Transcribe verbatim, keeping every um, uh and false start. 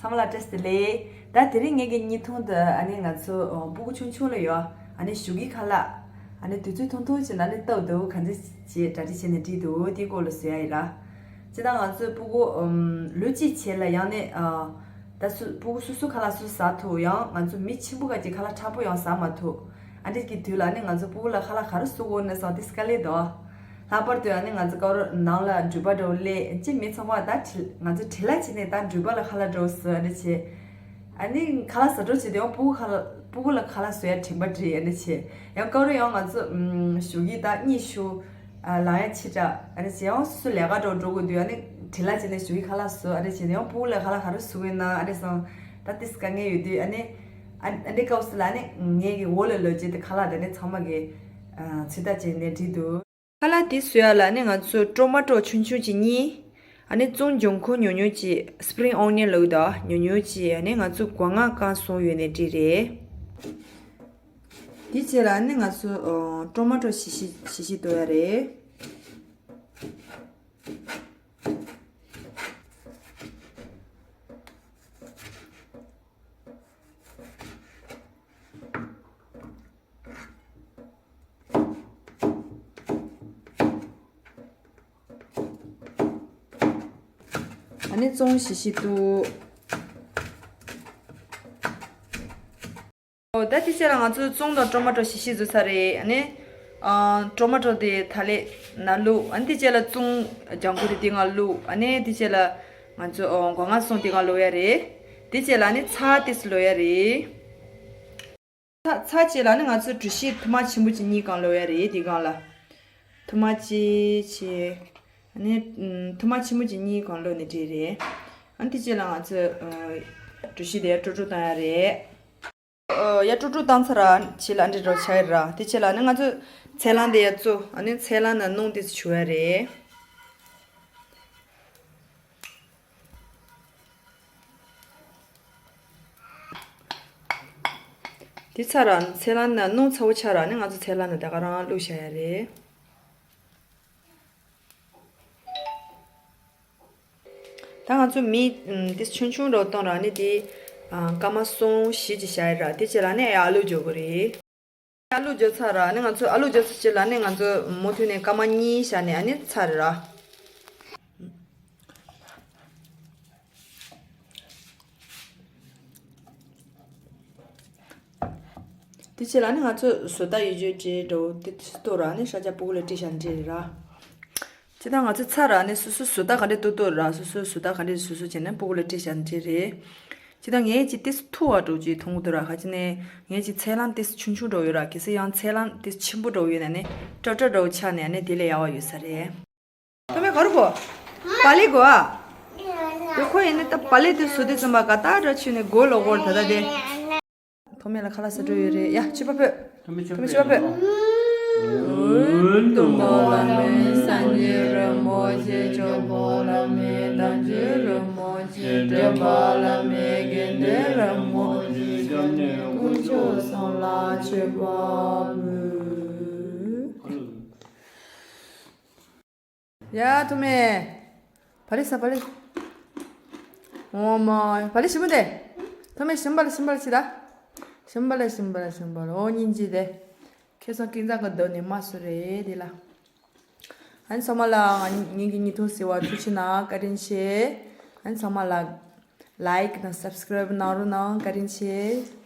ཚང་མ་ལ་བཀྲ་ཤིས་བདེ་ལེགས། ད་དེ་རིང་ངེད་ཀྱི་བརྙན་ཐུང་དུ་ཨ་ནི་ང་ཚོ་ཨོ་སྤུ་གུ་ཆུང་ཆུང་ལ་ཡོད་ཨ་ནི་ཞུ་གི་ཁ་ལག་ཨ་ནི་དུས་ཚོད་ཐུང་ཐུང་ཅིག་ནང་ནས་ལྟ་འདུག་ག་འདྲ་ཅིག་གྲ་སྒྲིག་བྱས་ནས་བསྒྲིགས་འདུག་དེའི་སྐོར་ལ་བཟོ་ཡ་ཡིན་ལ། སྤྱིར་བཏང་ང་ཚོའི་སྤུ་གུ་ཨམ་ལོ་གཅིག་བྱས་ལ་ཡང་ནས་ཨ་ད་སུ་སྤུ་གུ་སོ་སོ་ཁ་ལག་སོ་སོ་ཟ་ཐུབ། ཡང་ང་ཚོ་མི་ཆེན་པོ་ག་ཅིག་ཁ་ལག་ཕྲ་པོ་ཡང་ཟ་མ་ཐུབ། ཨ་འདྲ་གི་དུས་ལ་ནི་ང་ཚོ་སྤུ་གུ་ལ་ཁ་ལག་ག་རེ་བཟོ་དགོས་ནས་བསམ་དེ་དཀའ་ལས་འདུག། ལྷག་པར་དུ་ཨ་ནི་ང་ཚོ་སྐབས་རེ་ནང་ལ་འགྲུལ་པ་འགྲོ་སླེབས་ཅི་མི་ཚང་མ་ད་བྲེལ་ང་ཚོ་བྲེལ་ལ་བྱས་ནས་ད་འགྲུལ་པ་ལ་ཁ་ལག་འགྲོ་ཟེར་ཨ་འདྲ་བྱས། ཨ་ནི་ཁ་ལག་ཟ་འགྲོ་བྱས་དེ་ཡང་སྤུ་གུ་ཁ་ལག་སྤུ་གུ་ལ་ཁ་ལག་བཟོ་ཡ་དྲན་པ་འདྲ་ཨ་འདྲ་བྱས། ཡང་སྐབས་རེ་ཡང་ང་ཚོ་ཨམ་ཞུ་གི་ད་གཉིད་ཤུགས་ཨ་ལངས་ཡ་ཆེ་དྲགས་ཨ་འདྲ་བྱས། ཡང་སོ་སོ་ལས་ཀ་འགྲོ་འགྲོ་དགོས་དུས་ཨ་ནི་བྲེལ་ལ་བྱས་ནས་ཞུ་གི་ཁ་ལག་བཟོ་ཨ་འདྲ་བྱས་ནས་ཡང་སྤུ་གུ་ལ་ཁ་ལག་ག་རེ་བཟོ་དགོས་ན་ཨ་འདྲ་བསམ། ད་དེ་དཀའ་ངལ་ཡོད་དུས་ཨ་ནི་ཨ་ཨ་འདྲ་སྐབས་སུ་ལ་ནི་ངེད་ཀྱི་འོག་ལ་ལོ་རྒྱུས་དེ་ཁ་ལག་དེ་ནི་ཚང་མ་གི་ཨ་ཚོད་ལྟ་བྱས་ནས་བྲིས་འདུག། ཁ་ལག་དེ་བཟོ་ཡ་ལ་ནི་ང་ཚོ་ཊོ་མ་ཊོ་ཆུང་ཆུང་ཅིག་གཉིས། ཨ་ནི་བཙོང་འཇོན་ཁོ་ཉུང་ཉུང་ཅིག་སི་པི་རིང་ཨོ་ནི་ཡན་ལབ་དང་ཉུང་ཉུང་ཅིག་ཨ་ནི་ང་ཚོ་སྒོ་ང་བཀང་སོང་ཡོད་ནས་བྲིས་རེད། དེ་རྗེས་ལ་ནི་ང་ཚོ་ཨ་ཊོ་མ་ཊོ་ཞིབ་ཞིབ་ཞིབ་ཞིབ་གཏོར་ཡ་རེད། ཨ་ནི་བཙོང་ཞིབ་ཞིབ་འདུག། ཨོ་ད་དེ་རྗེས་ལ་ང་ཚོ་བཙོང་དང་ཊོ་མ་ཊོ་ཞིབ་ཞིབ་བཟོས་ཚར་རེད། ཨ་ནི་ཨ་ཊོ་མ་ཊོ་དེ་ད་ལས་ནང་བླུགས། ཨ་ནི་དེ་རྗེས་ལ་བཙོང་ལྗང་ཁུ་དེ་དེ་ང་བླུགས། ཨ་ནི་དེ་རྗེས་ལ་ང་ཚོ་ཨོ་སྒོ་ང་སོང་དེ་ང་བླུགས་ཡ་རེད། དེ་རྗེས་ལ་ཨ་ནི་ཚྭ་ཏོག་ཙམ་བླུགས་ཡ་རེད། ཚྭ་ཚྭ་རྗེས་ལ་ནི་ང་ཚོ་འབྲུ་ཤིང་ཐུར་མ་ཆེན་པོ་གཅིག་གཉིས་གང་བླུགས་ཡ་རེད། དེ་སྒང་ལ་ཐུར་མ་གཅིག་བྱས། ཨ་ནི་ཨམ་ཐུར་མ་ཆེན་པོ་གཅིག་གཉིས་གང་བླུགས་ནས་བྲིས་རེད། ཨ་ནི་དེ་རྗེས་ལ་ང་ཚོ་ཨ་འབྲུ་ཤིང་དེ་ཡར་དཀྲུག་དཀྲུག་བཏང་ཡ་རེད། ཨ་ཡར་དཀྲུག་དཀྲུག་བཏང་ཚར་རྗེས་ལ་ཨ་འདྲ་རོ་ཆགས་ཡ་ར། དེ་རྗེས་ལ་ནི་ང་ཚོ་ཚལ་སླང་དེ་ཡར་བཙུགས། ཨ་ནི་ཚལ་སླང་ནང་སྣུམ་དེ་ཚོ་བྱུག་ཡ་རེད། དེ་ཚར་ར་ཚལ་སླང་ནང་སྣུམ་ཚ་པོ་ཆགས་ར་ནི་ང་ཚོ་ཚལ་སླང་ནང་ད་ག་རང་བླུགས་བཞག་ཡ་རེད། ད་ང་ཚོ་མི་ཨམ་དེ་ཆུང་ཆུང་ར་བཏང་ར་ནི་དེ་ཨ་སྐར་མ་གསུམ་བཞི་ཅིག་བཞག་ཡ་ར། དེ་རྗེས་ལ་ནི་ཨ་ལུ་འཇོག་གི་རེད། ཨ་ལུ་འཇོག་ཚར་ར་ནི་ང་ཚོ་ཨ་ལུ་འཇོག་ཚར་རྗེས་ལ་ནི་ང་ཚོ་མུ་མཐུད་ནས་སྐར་མ་གཉིས་བཞག་ནས་ཨ་ནི་ཚར་ར། དེ་རྗེས་ལ་ནི་ང་ཚོ་བཟོ་ལྟ་ཡོད་རྒྱུ་འབྲས་འགྲོ་དེ་གཏོར་ར་ནི་ཤ་ཆ་སྤུ་གུ་ལ་སྤྲད་བཞག་འབྲས་ར། སྤྱིར་བཏང་ང་ཚོ་ཚར་ར་ནི་སོ་སོ་བཟོ་ལྟ་ག་འདྲས་གཏོར་གཏོར་ར་སོ་སོ་བཟོ་ལྟ་ག་འདྲས་སོ་སོ་བྱས་ནས་སྤུ་གུ་ལ་སྤྲད་བཞག་འབྲས་རེད། སྤྱིར་བཏང་ངས་ཅིག་ཏིས་ཐུ་བ་འགྲོ་ཅིག་མཐོང་གི་འདུག་ར། ག་ཅི་ནས་ངས་ཅིག་ཚལ་སླང་ཏིས་ཆུང་ཆུང་འགྲོ་ཡོད་ར། གལ་སྲིད་ཡང་ཚལ་སླང་ཏིས་ཆེན་པོ་འགྲོ་ཡོད་ན་ནི་སྐྲ་སྐྲ་འགྲོ་ཆགས་ནས་ནི་དེ་ལས་ཡག་བ་ཡོད་ས་རེད། ཐོག་མའི་ག་རུ་གོ་བ་ལེ་གོ་ཨ། དེ་ཁོ་ཡིན་ནི་ད་བ་ལེ་དེ་བཟོ་དུས་ཙམ་པ་ག་ད་འདྲ་ཆུ་ནས་གོ་ལོ་གོར་ད་ད་དེ། ཐོག་མའི་ལ་ཁ་ལག་ཟ་འགྲོ་ཡོད་རེད་ཡ། ཆུ་པ་ཕོད། ཐོག་མའི་ཆུ་པ་ཕོད། ཡ་ཐོག་མེ། བ་ལི་ས་བ་ལི། འོ་མ། བ་ལི་ཞིམ་པོ་དེ། ཐོག་མེ་ཞིམ་པ་ལ་ཞིམ་པ་ལ་ཞིག་ད། ཞིམ་པ་ལ་ཞིམ་པ་ལ་ཞིམ་པ་ལ་འོ་སྙིང་རྗེ་དེ། ཁེ་སང་ཀིན་ཙང་གི་འདོད་ནས་མ་སུ་རེད་དེ་ལ། ཨན་ཚང་མ་ལ་ངེད་ཀྱི་ཉིན་ཐུང་ཟེར་བ་ཐུགས་ཆེ་ན་བཀའ་དྲིན་ཆེ། ཨན་ཚང་མ་ལ་ལའིཀ་དང་སབ་སི་ཀ་རབ་གནང་རོགས་གནང་བཀའ་དྲིན་ཆེ།